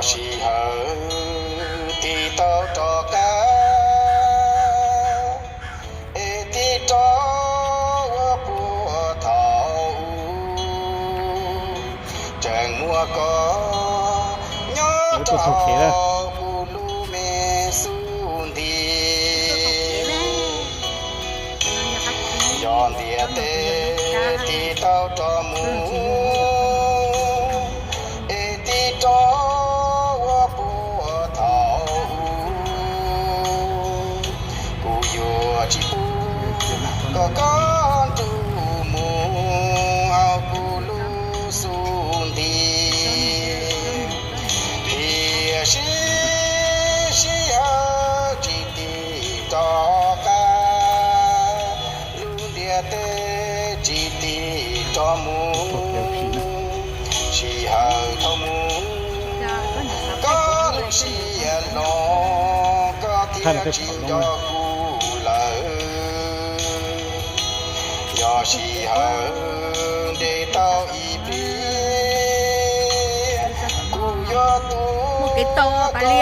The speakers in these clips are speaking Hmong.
Sij hawm tig tau rov qab, es tig rov ua puag thaum ub, tseem muaj koj nyob rau kuv lub me xub ntiag. Yog ntiaj teb tig tau rov mus, es tig rov ua puag thaum ub, kuv yuav tsis pub kom koj nrug mus hauv kuv lub xub ntiag. Tiam sis sij hawm tsis tig rov qab, lub ntiaj teb tsis tig rov mus, sij hawm dhau mus, koj lub siab los koj thiaj tsis nco kuv lawm. Yog sij hawm nres tau ib pliag, kuv yuav tuav koj lub me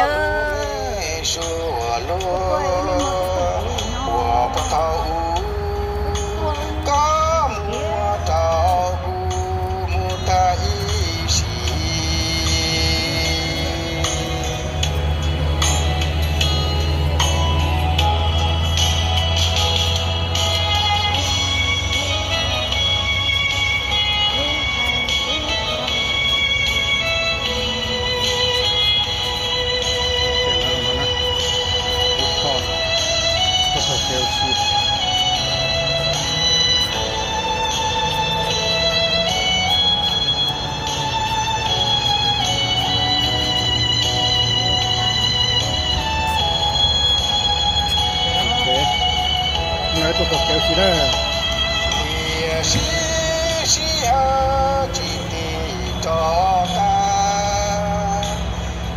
suab luag uas puag thaum ub koj muab rau kuv mus tag ib sim. Tuaj txog kev ua si na. Tiam sis sij hawm tsis tig rov qab,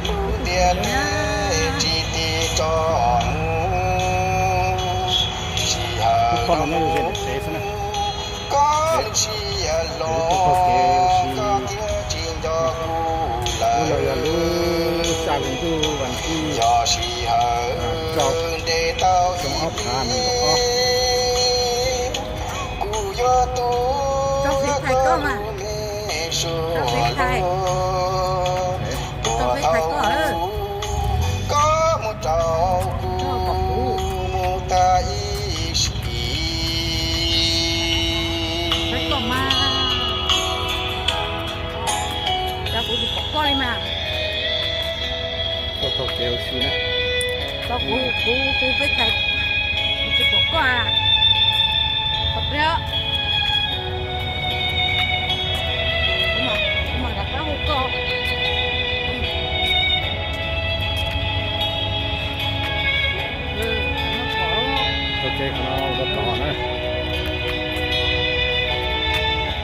lub ntiaj teb tsis tig rov mus, sij hawm dhau mus, koj lub siab los koj thiaj tsis nco kuv lawm. Yog lub xya hli ntuj vas thib, yog sij hawm nres tau ib pliag, kuv yuav tuav koj lub me suab luag uas thaum ub koj muab rau kuv mus tag ib sim. Cov kuv tsis pom koj li mas. Koj tau kev ua si na. Cov kuv, kuv, kuv peb thais, kuv tsis pom koj a. Pom pliag. Kuv mam, kuv mam rov qab hu koj. Tau kev qhov no ua tau na.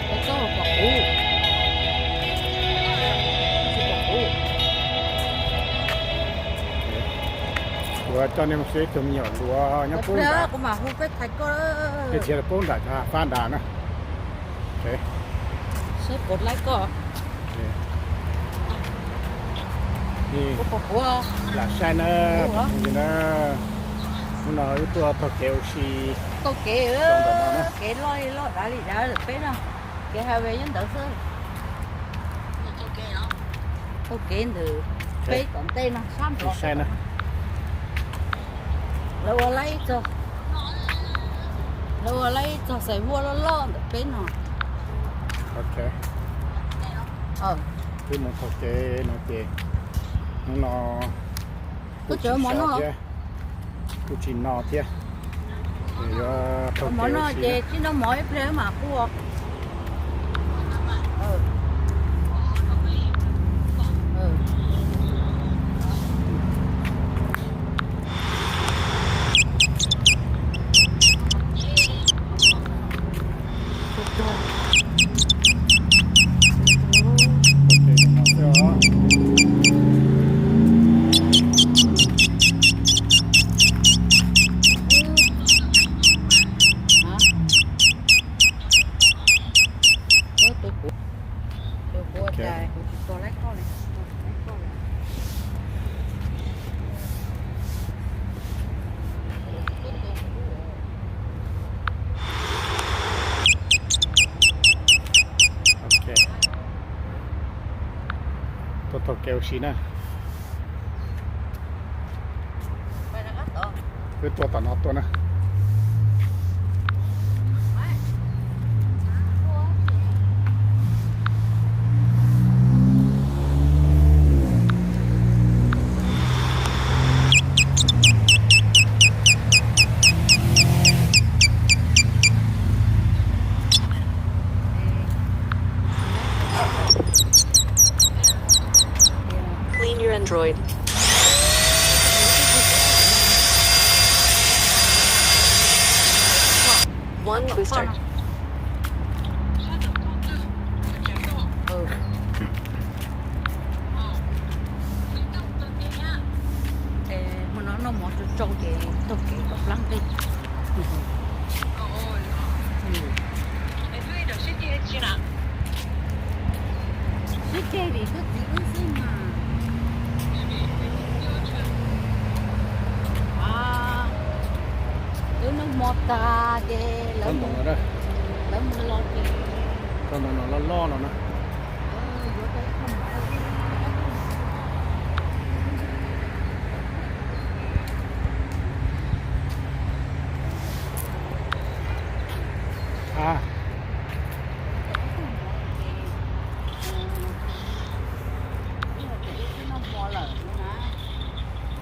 Tsis pom kuv. Kuv coj nej mus saib ib tug me nyuam hluas nyob pem nram. Kuv mam hu peb thais koj. Peb txiav rau pem nram cov hav fab nrad na. Saib puas laib koj. Lam saib na, tus phooj ywg na. Hnub no wb tuaj taug kev ua si. Taug kev, kev loj li loj, dav li dav lawm peb no. Kev highway nyob ntawd xwb. Taug kev ntawm peb tom ntej no sab nrad. Saib na. Lawv ua laib txog, lawv ua laib txog xais vuaj loj loj ntawm peb no. Ok. Twb mus taug kev no ces hnub no kuj tsis sawv thiab, kuj tsis no thiab. Yuav taug kev ua si. Ces tsis noj mov ib pliag mam pub. Tus kuv, tus kuv, kuv tsis tau laib koj li. Tuaj taug kev ua si na. Wb tuaj tom no tuaj na. Clean your Android. One booster. Hmo no noj mov tsau tsau ces taug kev kom plab nqi. Sib ceg vim koj txiv wb xwb mas. Wb noj hmo tas ces lawv, lawv mus los ces, tsob ntoo no loj loj no na.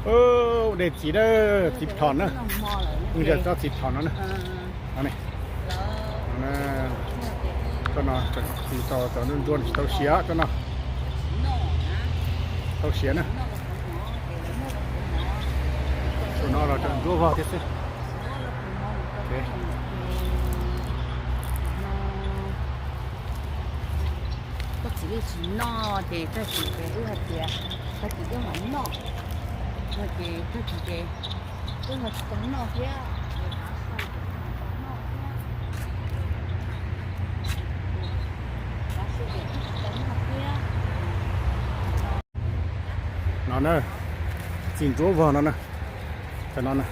Ua dej txiv na, txiv plhom na. Tsob txiv plhom no na. Tsob no txiv tau cov nruab nruab tsis tau siav tsob no. Tau siav na. Tsob no los tseem ntsuab vog thiab xwb. Koj txiv wb tsis noj ces tag kis ces wb hais tias tag kis wb mam noj no ces tag kis ces wb ho tsis tau noj thiab. No na, txiv ntsuab vog no na, cov no na.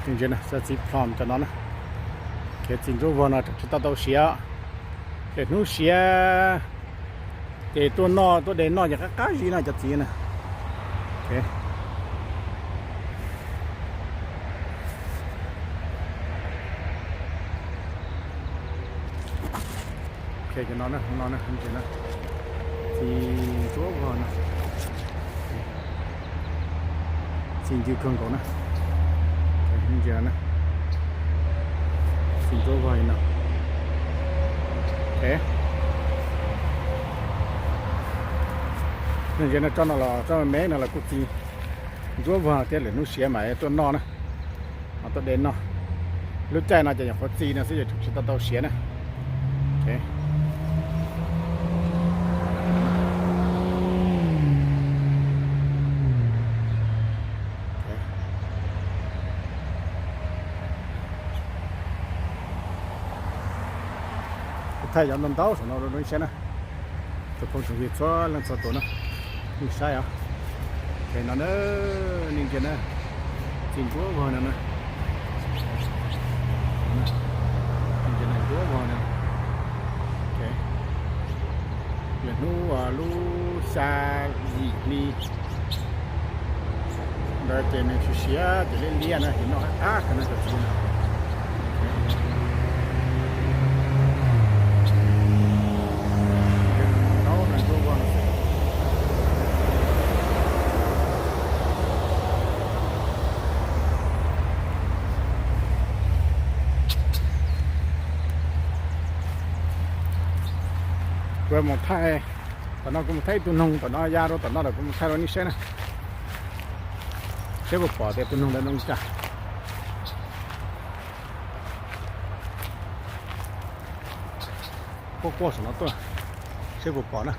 Txiv plhom cov no na. Txiv ntsuab vog no tsis tau tau siav. Ces hnub siav ces tuaj noj tuaj de noj ces qab qab zib no cov txiv na. Cov no, txiv ntsuab vog no. Txiv ncw kawg nkaus na. Txiv ntsuab vog li no. Ntsia no, tsob no los tsob me me no los kuj txiv ntsuab vog thiab, lwm hnub siav mas tuaj noj na. Tuaj de noj. Lub caij no ces nyuam qhuav txi no xwb, ces tsis tau tau siav na. Kuv thaij cov ntau ntau saum no rau nej saib na. Tsoom phooj tsoom ywg txhua leej txhua tus na, nej saib os. Ces no na, nej ntsia na, txiv ntsuab vog no na. Ntsuab vog no. Lwm hnub lub xya yim hli ntawd ces nws tsis siav ces liab liab na, ces noj qab qab kawg no cov txiv no. Kuv mus thaij, tom no kuv mus thaij ib tug noog tom no, ya rau tom no lawm kuv mus thaij rau nej saib na. Seb puas pom tias tus noog ntawd zoo li cas. Quaj quaj saum no tuaj, seb puas pom na.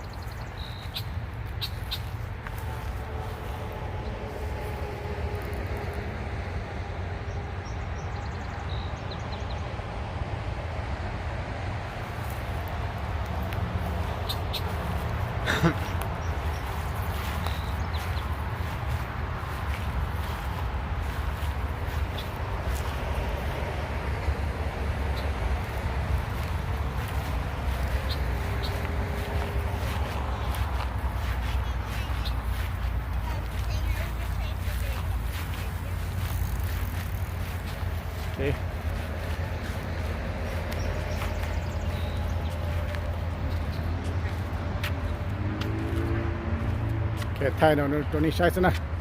Thaij no rau nej saib xwb na.